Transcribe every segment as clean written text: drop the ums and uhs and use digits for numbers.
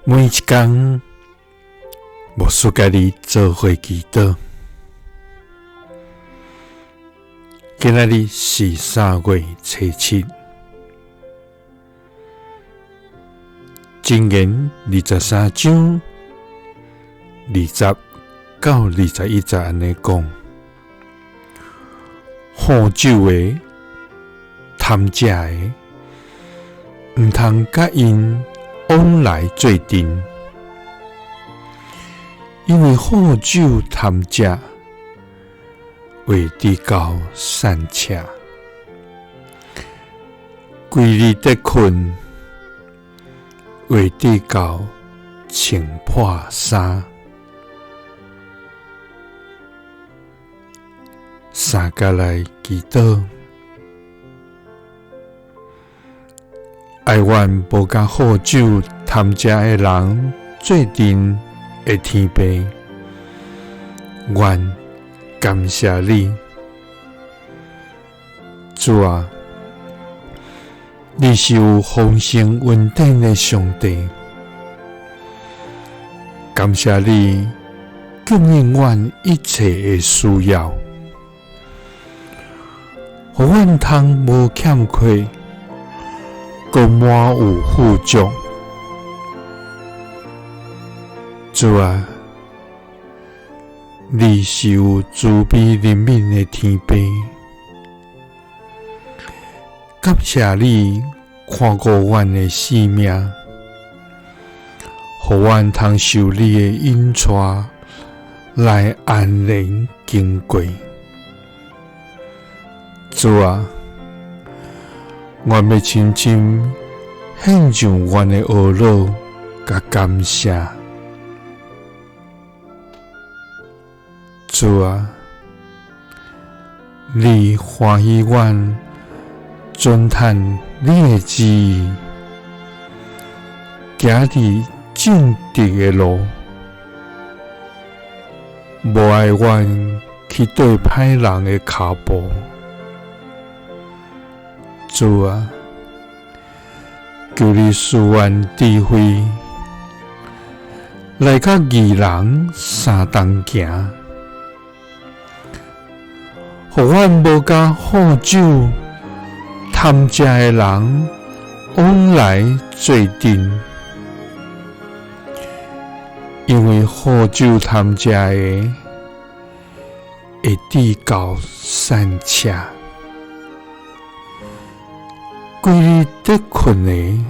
每一工，牧師佮你做伙祈禱。今仔日是3月初7，箴言23章20到21節按呢講：好酒的、貪食的，毋通佮𪜶往來做陣，因為好酒貪食會致到散赤，規日咧睏會致到穿破衫。三佮來祈禱。愛阮無佮好酒貪食的人做陣的天父，阮感謝你，主啊，你是有豐盛恩典的上帝，感謝你供應阮一切的需要，予阮通無欠缺，閣滿有富足。主啊，你是有慈悲憐憫的天父，感謝你看顧阮的性命，予阮通受你的引帶來安然經過。主啊，阮欲深深獻上阮的懊惱佮感謝。主啊，你歡喜阮遵趁你的旨意，行佇正直的路，無愛阮去綴歹人的跤步。主啊，求你賜阮智慧，來佮義人相同行，予阮無佮好酒貪食的人往來做陣，因為好酒貪食的會致到散赤，規日咧睏的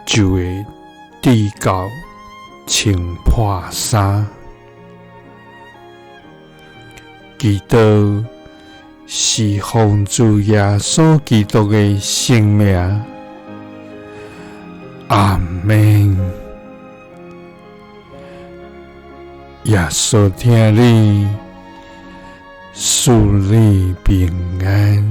就會致到穿破衫。祈禱是奉主耶穌基督的聖名，阿們。耶穌疼你，賜你平安。